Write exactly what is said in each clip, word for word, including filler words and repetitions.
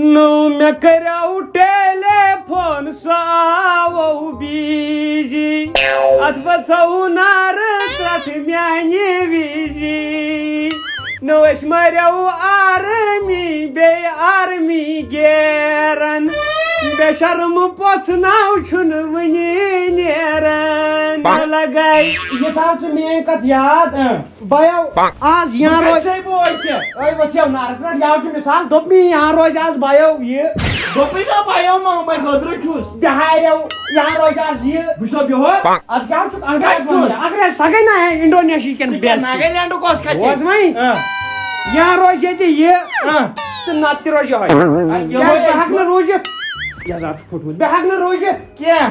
نو مےٚ کریو ٹیلی فون، سُہ آوو بیزی۔ اتھ بژھو نارٕ ترٹھ میانہِ وِزی۔ نو أسۍ مریو آرمی، بیٚیہِ آرمی گیرن۔ بے شرم پوٚژھ ناو چھُنہٕ وُنہِ نیران۔ لگے۔ یہِ تھاو ژٕ میٲنۍ کتھ یاد۔ اۭں۔ بایو، آز یا روز۔ ژے بوے ژےٚ۔ اے وسیو نارٕ پٮ۪ٹھ یاو چھُ مثال، دوٚپ مےٚ یا روز آز بایو یہِ۔ دوٚپُے نا بایو ما بہٕ گٔدرٕ چھُس۔ بِہاریو یا روز آز یہِ۔ بہٕ چھُسو بِہُن۔ اتھ کیٛاہ چھُکھ انگریز کتہِ چھُس؟ ونان؟ انگریز سۄ گٔے نا انڈونیشی کٮ۪ن ژٕ کیٛاہ بیستی۔ ناگالینڈُک اوس کتہِ؟ بوز وۄنۍ۔ اۭں۔ یا روز ییٚتہِ یہِ۔ اۭں۔ تہٕ نتہٕ تہِ روز یِہوٚے۔ اۭں۔ یا بہٕ ہٮ۪کہٕ نہٕ روٗزِتھ۔ یزار چھُ پھُٹمُت۔ بہٕ ہٮ۪کہٕ نہٕ روٗزِتھ۔ کینٛہہ۔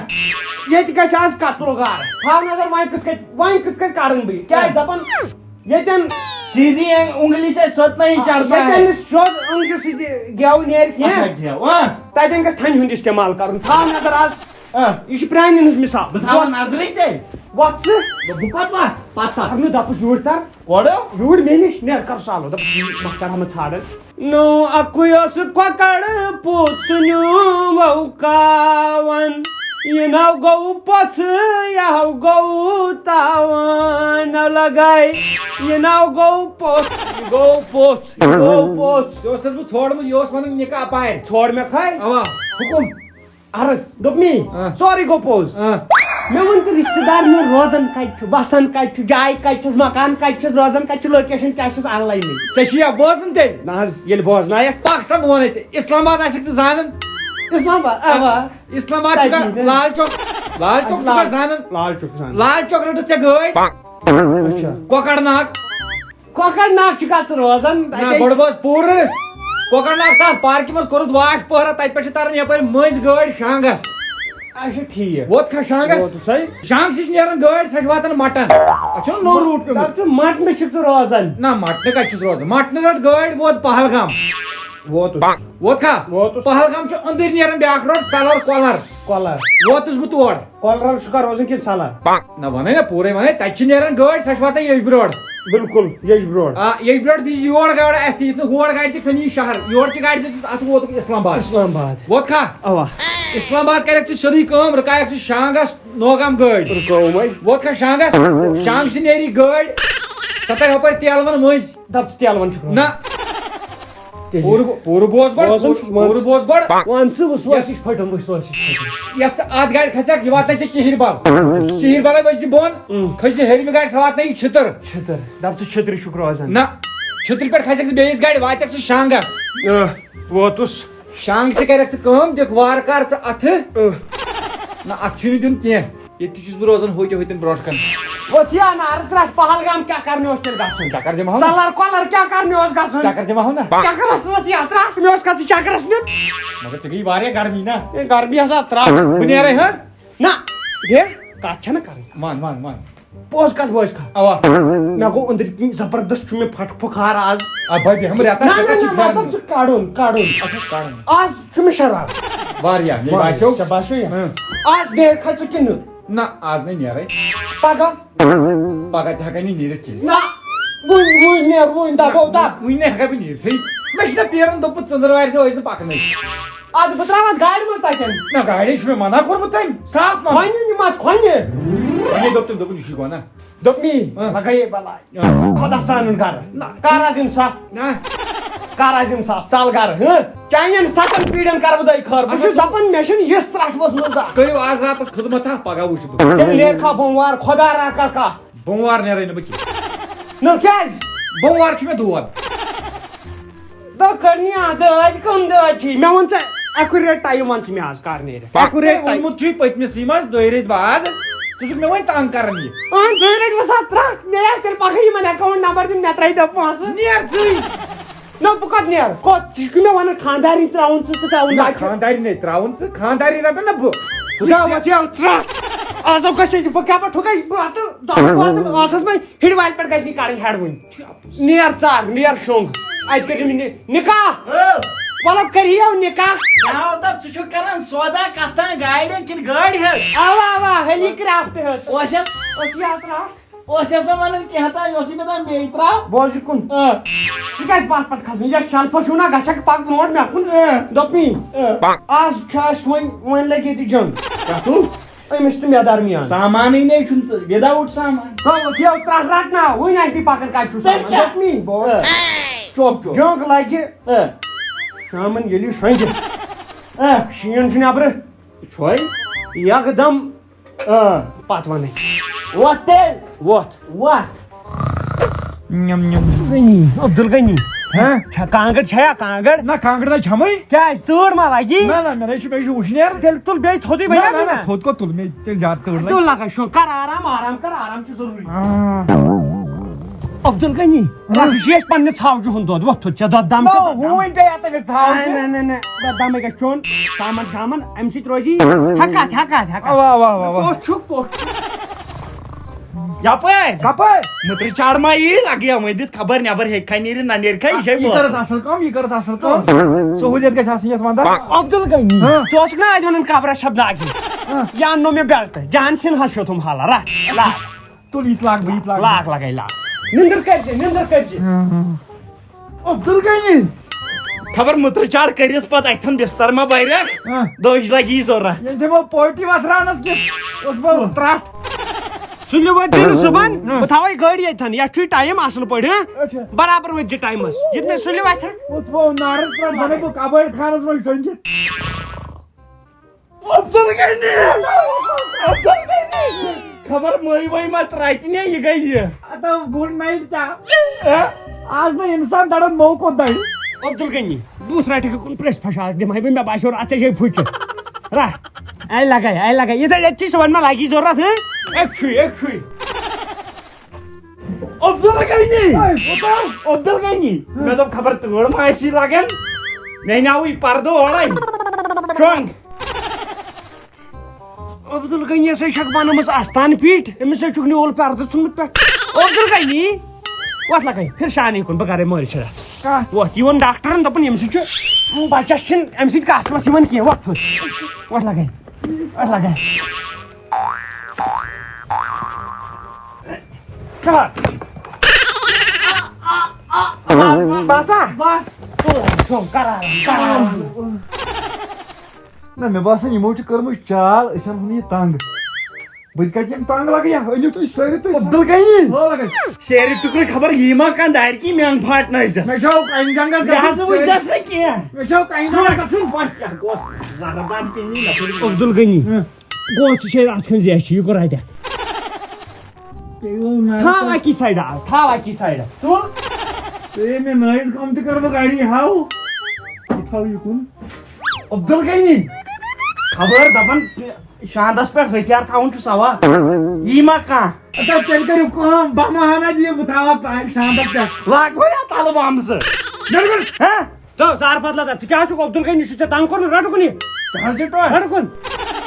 ییٚتہِ گژھِ آز قتل و غارت۔ تھاو نظر وۄنۍ کِتھ کٔنۍ، وۄنۍ کِتھ کٔنۍ کڑن بہٕ یہِ؟ کیٛازِ دپان ییٚتٮ۪ن سیدھی انگلی سے ست نہیں چڑھتا ہے۔ ییٚتٮ۪ن نہٕ سیوٚد أنٛگجہِ سۭتۍ گٮ۪و نیرِ کینٛہہ۔ اچھا، گٮ۪و، آ۔ تتٮ۪ن گژھِ تھنہِ ہُنٛد استعمال کرُن۔ تھاو نظر آز۔ آ۔ یہِ چھُ پرٛانٮ۪ن ہٕنٛز مثال۔ بہٕ تھاوٕ نظرٕے تیٚلہِ۔ وۄتھ ژٕ۔ بہٕ کوٚت وَتھ؟ پتھ تھاو۔ اَدٕ نہٕ دَپُس یوٗرۍ تر۔ کورٕ؟ یوٗرۍ مےٚ نِش، نیر کر سالو۔ دَپُس یہِ مۄختار احمد ژھانٛڈن۔ نو اکُے اوس کۄکر پوٚژھ نیوٗمو کاوان۔ یہِ ناو گوٚو پوٚژھ، یہِ ہاو گوٚو تاوان۔ نو لگے، یہِ ناو گوٚو پوٚژھ، یہِ گوٚو پوٚژھ، یہِ گوٚو پوٚژھ۔ ژےٚ اوس نہٕ بہٕ ژھوڑمُت، یہِ اوس ونان نکاح اپارِ۔ ژھوڑ مےٚ کھے۔ اوا۔ حُکُم۔ عرض، دوٚپ مے، آ۔ سورُے گوٚو پوٚز۔ آ۔ مےٚ ووٚن تہٕ رشتہٕ دار مےٚ روزان کتہِ چھُ، بسان کتہِ چھُ، جاے کتہِ چھس، مکان کتہِ چھس، روزان کتہِ چھُ، location کیٛاہ چھس، online۔ ژےٚ چھُیا بوزُن تیٚلہِ؟ نہ حظ، ییٚلہِ بوزنایکھ۔ پکھ سا، بہٕ ونے ژےٚ، اسلام آباد آسکھ ژٕ زانان؟ اسلام آباد، اوا۔ اسلام آباد چھُ تتی، کا-، نہ۔ لال چوک، لال چوک چھُ کا لال، زانان؟ لال چوک زانان۔ لال چوک رٔٹٕتھ ژےٚ گٲڑۍ؟ اچھا۔ کۄکر ناگ۔ کۄکر ناگ چھُکھا ژٕ روزان؟ نہ، اتے گۄڈٕ بوز پوٗرٕ۔ کۄکر ناگ تتھ پارکہِ منٛز کوٚرُتھ واش پوہرا، تتہِ پٮ۪ٹھ چھِ تران یپٲرۍ مٔنٛزۍ گٲڑۍ شانگس۔ اچھا، ٹھیٖک۔ ووت کھا شانگس؟ ووتُس ہے۔ شانگ سۭتۍ چھِ نیران گٲڑۍ، سۄ چھِ واتان مٹن۔ اتھ چھُنہٕ نوٚو روٗٹ پیوٚمُت۔ دپ ژٕ مٹنہٕ چھُکھ ژٕ روزان؟ نہ، مٹنہٕ کتہِ چھُس روزان؟ مٹنہٕ رٔٹ گٲڑۍ، ووت پہلگام۔ ووتُس۔ ووت کھا؟ ووتُس۔ پہلگام چھُ أنٛدٕرۍ نیران بیاکھ روڈ، سلر کۄلر۔ کۄلر۔ ووتُس بہٕ تور۔ کۄلرَس چھُکھا روزان کِنہٕ سَلَر؟ نہ وَنَے نہ، پوٗرَے وَنَے، تَتہِ چھِ نیران گٲڑۍ، سۄ چھِ واتان ییٚمہِ برونٛٹھ۔ بِلکُل، ییٚمہِ برونٛٹھ۔ آ، ییٚمہِ برونٛٹھ دی یور گاڑِ اَتھِ، یُتھ نہٕ ہور گاڑِ دِکھ، سۄ نِیہِ شہر۔ یورٕ چھِ گاڑِ دِژمٕژ، اَتھ ووتُکھ اِسلام آباد۔ اِسلام آباد۔ ووت کھا؟ اَوا۔ اِسلام آباد کَرٮ۪کھ ژٕ سیوٚدُے کٲم، رُکایَکھ ژٕ شانٛگَس نوگام گٲڑۍ۔ رُکٲومَے۔ ووت کھا شانٛگَس؟ شانٛگہٕ سۭتۍ نیری گٲڑۍ، سۄ تَرِ ہُپٲرۍ تیلوَن مٔنٛزۍ۔ دَپ ژٕ تیلوَن چھُکھ وَنان۔ نہ۔ تیٚلہِ۔ پوٗرٕ، پوٗرٕ بوز گۄڈٕ، بوزُن پوٗرٕ، چھُس، مان پوٗرٕ ژٕ۔ بوز گۄڈٕ۔ وَن ژٕ، وٕچھ، یَتھ، وٕچھ، پھٔٹُم، وٕچھ، وٕچھ، پھٔٹُم۔ یَتھ ژٕ اَتھ گاڑِ کھژکھ، یہِ واتناے ژےٚ کِہِرۍ بَل۔ کِہِرۍ بَلَے ؤسۍ زِ بۄن، اۭں۔ کھٔسۍ زِ ہیٚرمہِ گاڑِ، سۄ واتناے یہِ چھِتٕر۔ چھِتٕر۔ دَپ ژٕ چھِترٕے چھُکھ روزان۔ نہ، چھِترِ پٮ۪ٹھ کھسکھ ژٕ بیٚیِس گاڑِ، واتکھ ژٕ شانٛگَس۔ اۭں، ووتُس۔ شانٛگ سۭتۍ کَرٮ۪کھ ژٕ کٲم، دِکھ وارٕ کار ژٕ اَتھٕ۔ اۭں۔ نہ، اَتھ چھُے نہٕ دیُن کینٛہہ۔ ییٚتہِ تہِ چھُس بہٕ روزان ہوٚتہِ ہوٚتٮ۪ن برونٛٹھ کَنہِ۔ وۄتھ یا نارٕ ترٛٹھ، پہلگام کیٛاہ کَرنہِ اوس تیٚلہِ گژھُن؟ چکر دِمہٕ ہاو نا۔ سَلَر کۄلَر کیٛاہ کَرنہِ اوس گژھُن؟ چکر دِمہٕ ہاو نا۔ چکرَس وۄتھ یا ترٛٹھ، مےٚ اوس کَتھ ژٕ چکرَس نیُن۔ مگر ژےٚ گٔیی واریاہ گرمی نا۔ ہے، گرمی ہسا ترٛٹھ۔ بہٕ نیرَے ہا۔ نہ۔ ہے، کَتھ چھَنہٕ کَرٕنۍ۔ وَن، وَن، وَن۔ پوٚز کَتھ، بوز کَتھ۔ اَوا۔ مےٚ گوٚو أنٛدٕرۍ کِنۍ زبردست، چھُ مےٚ پھَٹھ پھُکار آز۔ آ، بَبہِ، ہم رٮ۪تَس نہ، نہ، ژےٚ کَتھ نہ، چھُے مطلب پھیرُن؟ ژٕ کَڑُن، کَڑُن۔ اچھا، کَڑُن۔ آز چھُ مےٚ شرار۔ واریاہ، مےٚ واریاہ۔ باسیو۔ ژےٚ باسیو یا؟ اۭں۔ آز نیرکھا ژٕ کِنہٕ؟ نہ، آز نہٕ نیرے۔ پگاہ؟ پگاہ تہِ ہٮ۪کے نہٕ نیٖرِتھ کِہیٖنۍ۔ نہ، وٕنۍ، وٕنۍ نیر، وٕنۍ دَبو دَب۔ وٕنۍ نہٕ ہٮ۪کے بہٕ نیٖرتھٕے۔ مےٚ چھُنہ پیرُن دوٚپمُت ژٔنٛدٕروارِ دۄہ ٲسۍ نہٕ پَکنٕے۔ اَدٕ بہٕ ترٛاوَتھ گاڑِ منٛز تَتٮ۪ن۔ نہ، گاڑِ چھُ مےٚ منع کوٚرمُت تٔمۍ، صاف منع۔ کھۄنہِ نہٕ مَتھ، کھۄنہِ۔ وۄنۍ دوٚپ تٔمۍ، دوٚپُن، یہِ چھُے گۄناہ۔ دوٚپمی، اۭں۔ لگے بلاے۔ اۭں۔ خۄدا سانُن گرٕ۔ نہ۔ کر آز انصاف؟ نہ۔ کر آز انصاف؟ ژل گرٕ، ہہ؟ چانٮ۪ن ستن پیٖڑن کرٕ بہٕ دۄیہِ خٲر۔ بہٕ چھُس دپان، مےٚ چھُنہٕ یِژھ ترٛٹھ ؤژھمٕژ زانٛہہ۔ کٔرِو آز راتس خدمت ہا، پگاہ وٕچھٕ بہٕ۔ تیٚلہِ نیرکھا بوموار، خۄدا را کر کتھ۔ بوموار نیرے نہٕ بہٕ کینٛہہ۔ نہ کیٛازِ؟ بوموار چھُ مےٚ دود۔ دۄہ کٔرنی آ، دٲدۍ کٕم دٲدۍ چھی؟ مےٚ وَن ژٕ accurate time وَن ژٕ مےٚ آز کر نیرِ۔ ہے، accurate time۔ ووٚنمُت چھُے پٔتمِسٕے منٛز دۄیہِ رٮ۪تۍ بعد۔ ژٕ چھُکھ مےٚ وۄنۍ تنگ کران یہِ۔ اہن، دۄیہِ رٮ۪تۍ وَسان ترٛٹھ۔ مےٚ آسہِ تیٚلہِ پکان یِمن account number دیُن، مےٚ ترٛٲیِو تِم پونٛسہٕ۔ نیر ژٕے۔ نہ، بہٕ کوٚت نیرٕ؟ کوٚت؟ ژٕ چھُکھ مےٚ وَنان خانٛدارِنۍ ترٛاوُن ژٕ، ژٕ ترٛاوُن نہ، باقٕے۔ خانٛدارِنۍ نے ترٛاوُن ژٕ، خانٛدارِنۍ رَٹَن نہ بہٕ۔ خدا وَسہِ ہا ترٛٹھ۔ آز آو گژھِ بہٕ کیٛاہ پَتہٕ ٹھُکَے بہٕ اَتہٕ دَہ واتہٕ ٲسَس منٛز ہِڑِ والہِ پٮ۪ٹھ گژھِ نہٕ کَڑٕنۍ ہٮ۪ڈ وٕنہِ۔ نیر ژر، نیر شوٚنٛگ۔ اَتہِ کٔرِو نہِ-، نِکاح۔ ہو۔ مطلب کٔرِو نِکاح۔ مےٚ ہاو دَپ، ژٕ چھُکھ کران سودا کتھ تام گاڑِ کِنہٕ گٲڑۍ ہٕنٛز؟ اوا، اوا، ہیلی کرافٹ ہیوٚت۔ اوس یتھ؟ اوس یتھ راتھ۔ اوس یَس نہٕ وَنان کینٛہہ تام، یہِ اوسُے مےٚ دَپان بیٚیہِ ترٛاو۔ بوز یہِ کُن۔ آ۔ ژٕ کیٛازِ پَتھ پَتھ کھسان؟ یَس شَلفَس چھُو نا گژھان، پَکھ برونٛٹھ مےٚ کُن۔ آ۔ دوٚپمَے، آ۔ آز چھُ اَسہِ وۄنۍ، وۄنۍ لَگہِ ییٚتہِ جنٛگ۔ کَتھ ہو؟ أمِس تہٕ مےٚ درمیان۔ سامانٕے نے چھُنہٕ تہٕ without سامان۔ ہو، یہِ ترٛٹھ رَٹناو، وٕنۍ آسہِ نہٕ پَکان کَتہِ چھُ تیٚلہِ سامان۔ کیٛاہ؟ دوٚپمَے، بوز۔ آ۔ چوب چوب۔ جنٛگ لَگہِ آ۔ شامَن ییٚلہِ شۄنٛگہِ۔ آ۔ شیٖن چھُ نٮ۪برٕ۔ چھوے؟ یَکدَم آ۔ پتہٕ وَنَے۔ وۄتھ تیٚلہِ۔ وۄتھ۔ وۄتھ۔ نیم، نیم، نیم۔ غنی، عبدالغنی۔ ہاں؟ چھا کانٛگٕر چھا یا کانٛگٕر؟ نہ، کانٛگٕر نہ چھمٕے۔ کیٛازِ؟ تۭر ما لگی؟ نہ، نہ، مےٚ نہ چھُ، مےٚ چھُ وُشنیر۔ تیٚلہِ تُل بیٚیہِ تھوٚدُے، نہ، بنیٛا نہ، نہ، نہ؟ تھوٚد کوٚت تُل؟ مےٚ تیٚلہِ زیادٕ تۭر لگہِ۔ تُل لگے شو، کر آرام، آرام کر، آرام چھُ ضروٗری۔ آ۔ عبدالغنی، ہاں۔ رَٹھ، یہِ چھُ اَسہِ پننہِ ژھاوجہِ ہُنٛد دۄد، وۄتھ تھوٚد، ژےٚ دۄد دم نہ، چھُ، دۄد دم۔ وُنہِ پیٚیہِ اَتھ أمِس ژھاوجہِ۔ نہ، نہ، نہ، نہ، دۄد دمے گژھِ چیوٚن، شامن، شامن، اَمہِ سۭتۍ روزی ہٮ۪کتھ، ہٮ۪کتھ، ہٮ۪کتھ۔ اوا، اوا، اوا، اوا۔ پوٚز چھُکھ، پوٚز چھُکھ۔ یپٲرۍ۔ کپٲرۍ؟ مٕترِ چاڑ ما یی، لگہِ یہِ وۄنۍ دِتھ خبر، نٮ۪بر ہیٚکہِ کھا نیٖرِتھ، نہ نیرِ کھا، یہِ چھے یہِ کٔرٕتھ وٲر۔ اصل کٲم، یہِ کٔرٕتھ اصل کٲم۔ سہوٗلیت گژھِ آسٕنۍ یتھ ونٛدس۔ عبدالغنی، ہاں۔ ژٕ اوسُکھ نا اتہِ ونان قبرس چھپ داگی؟ ہاں۔ یہِ اننو مےٚ بیلٹ، جان سِنہس ہیوٚتُم حالا، رٹھ، لاگ۔ تُل، یہِ تہِ لاگ بہٕ، یہِ تہِ لاگ بہٕ۔ لاگ لگے لاگ۔ نِندٕر کٔرۍ زِ، نِندٕر کٔرۍ زِ۔ ہاں، ہاں۔ عبدالغنی۔ خبر مٕترِ چاڑ کٔرِتھ پتہٕ اتھن بستر ما بریکھ؟ ہاں۔ دٔج لگی ضروٗرت۔ ییٚلہِ دِمو پوٹی وتھراونس کِتھ اوس بہٕ ترٛٹھ۔ سُلہِ وٲتۍ زِ نہٕ صُبحن، ہاں۔ بہٕ تھاوے گٲڑۍ ییٚتھن، یتھ چھُے ٹایم اصل پٲٹھۍ، ہاں؟ اچھا۔ برابر وٲتۍ زِ ٹایمس، یتھ مےٚ سُلہِ وتھِ۔ اوس بہٕ نارس پٮ۪ٹھ زنہٕ بہٕ کبٲڑۍ خانس منٛز شۄنٛگِتھ۔ عبدالغنی! عبدالغنی! خبر مٔہۍ ؤہۍ ما ترٛٹہِ مےٚ، یہِ گٔے یہِ۔ ادٕ گُڈ نایٹ ژےٚ۔ ہہ؟ آز نہٕ انسان دڑن مو کوٚت دڑِ۔ عبدالغنی، بہٕ رٹہٕ کُن پرٛٮ۪س پھشاکھ دِمہٕ ہا بہٕ، مےٚ باسیٚو راتھ ژےٚ چھے پھُچہِ۔ رٹھ۔ اے لگے، اے لگے۔ یہِ تھٲے أتھی صُبحن ما لگی ضروٗرت، ہہ؟ أکۍ چھُے، أکۍ چھُے۔ عبدالغنی! اے، کوٗتاہ؟ عبدالغنی! مےٚ دوٚپ خبر تۭر ما آسی لگان۔ مےٚ نیاوٕے پردٕ اورے۔ شۄنٛگ۔ عبدالغنی ہسا چھکھ بنٲومٕژ آستان پیٖٹھ، أمِس ہسا چھُکھ نیوٗل پردٕ ژھُنمُت پٮ۪ٹھ۔ عبدالغنی! وۄتھ لگے، پھر شانے کُن، بہٕ کرے مٲلۍ چھِ رژھ۔ کتھ؟ وۄتھ، یہِ ووٚن ڈاکٹرن، دوٚپُن، ییٚمہِ سۭتۍ چھُ بچس چھِنہٕ، اَمہِ سۭتۍ کتھ چھِ یِوان کینٛہہ، وۄتھ تھوٚد۔ وۄتھ لگے، وۄتھ لگے۔ باسا؟ بس۔ شۄنٛگ، کر آرام، کر آرام۔ نہ، مےٚ باسان، یِمو چھِ کٔرمٕژ چال، أسۍ اَنہون یہِ تنٛگ۔ بہٕ تہِ کَتہِ یِمہٕ تنٛگ لگہٕ یا؟ أنِو تُہۍ سٲری تُہۍ۔ عبدالغنی۔ ہو لگے۔ سیرِ ٹُکرٕ خبر یی ما کانٛہہ دارِ کِنۍ میٛانہِ پھاٹنٲوِتھ۔ مےٚ چھو کَنہِ جنٛگس یہِ حظ گژھُن۔ وٕچھ زَس نہٕ کینٛہہ۔ مےٚ چھو کَنہِ جنٛگس گژھُن۔ پَتہٕ کیٛاہ گوٚژھ؟ زہرٕ بنٛد پیٚنی نہ کٔرِو۔ عبدالغنی۔ ہہ۔ گوٚو ژٕ چھے رژھ کھنٛڈ زیچھِ، یہِ کوٚر اَتٮ۪تھ۔ پیٚیہِ وۄنۍ نَرِ تھاو تہٕ اَکی سایڈٕ آز، تھاو اَکی سایڈٕ۔ تُل۔ ژٕ یے مےٚ نٲیِد کٲم تہِ کٔرمٕژ اَڑی ہاو۔ یہِ تھاو یہِ کُن۔ عبدالغنی۔ خبر دَپان شاندَس پٮ۪ٹھ ہتھیار تھاوُن چھُ سوا۔ یی ما کانٛہہ۔ اَدٕ تیٚلہِ کٔرِو کٲم، بہٕ ما ہنا دِیِو، بہٕ تھاوٕ اَتھ تام شاندَس پٮ۪ٹھ۔ لاگہٕ بہٕ یا تَلہٕ بۄمبہٕ زٕ۔ بِلکُل۔ ہہ؟ تو زار بدلا دا، ژٕ کیٛاہ چھُکھ عبدالغنی چھُ ژےٚ تنٛگ کوٚرمُت، رَٹہٕ کُن یہِ۔ کیٛاہ حظ چھُ ٹوٹھ؟ رَٹہٕ کُن۔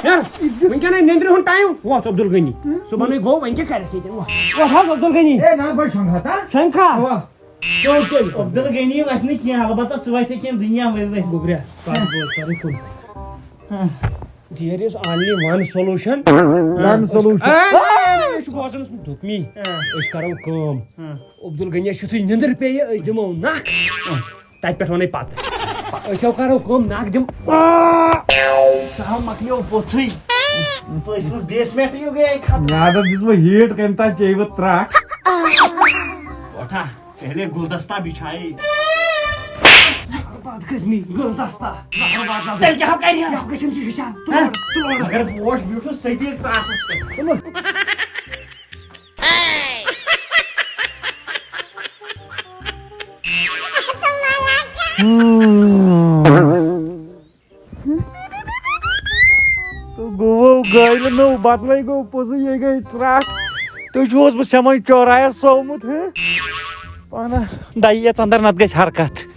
یَر، وٕنکٮ۪نَے نیٚنٛدرِ ہُنٛد ٹایم، وۄتھ عبدالغنی۔ صُبحَنٕے گوٚو، وۄنۍ کیٛاہ کَرَکھ ییٚتٮ۪ن، وۄتھ۔ وۄتھ حظ عبدالغنی۔ اے، نہ حظ، وۄنۍ شۄنٛگہٕ ہا، تا؟ شۄنٛگہٕ ہا؟ اَوا۔ چل تیٚلہِ۔ عبدالغنی وَتھِ نہٕ کینٛہہ، البتہ ژٕ وَتھِ کینٛہہ دُنیا ؤلۍ ؤلۍ۔ گوٚبریا، کَتھ بوز، کَرُن کُن۔ ہہ۔ There is only one solution۔ One solution۔ A, A, A, A, أسۍ چھِ بوزان اوسمُت دوٚپمی، ہہ۔ أسۍ کَرو کٲم۔ ہہ۔ عبدالغنیَس یُتھُے نیٚنٛدٕر پیٚیہِ، أسۍ دِمو نَکھ۔ ہہ۔ تَتہِ پٮ۪ٹھ وَنَے پَتہٕ۔ أسۍ ہو کَرو کٲم، نَکھ دِم۔ سُہ ہا مۄکلیو پوٚژھُے۔ پٔژھۍ سٕنٛز بیسمٮ۪نٛٹٕے ہیوٗ گٔیے ختم۔ میٛادَس دِژ وۄنۍ ہیٖٹ، کَمہِ تام چیٚیہِ وۄنۍ ترٛٹھ۔ وۄٹھ ہا، پہلے گُلدستہ بِچھایے۔ زہر باد کٔرمٕتۍ گُلدستہ، زہر باد زیادٕ۔ تیٚلہِ کیٛاہ ہو کَرِ ہا؟ یہِ ہو گژھِ أمۍ سٕے ہِشان۔ تُل ہہ؟ اورٕ، تُل اورٕ۔ مگر پوش بیوٗٹھُس سٔٹیٖک ٹاسَس پٮ۪ٹھ۔ تُل۔ تہٕ گوٚو گٲلۍ نو، بدلے گوٚو پوٚزُے، یے گٔے ترٛٹھ۔ تُہۍ چھِو اوسمُت سٮ۪مَن چوراہَس سومُت، ہہ؟ پانہ دَیہِ یَژ اَندَر، نَتہٕ گژھِ حرکت۔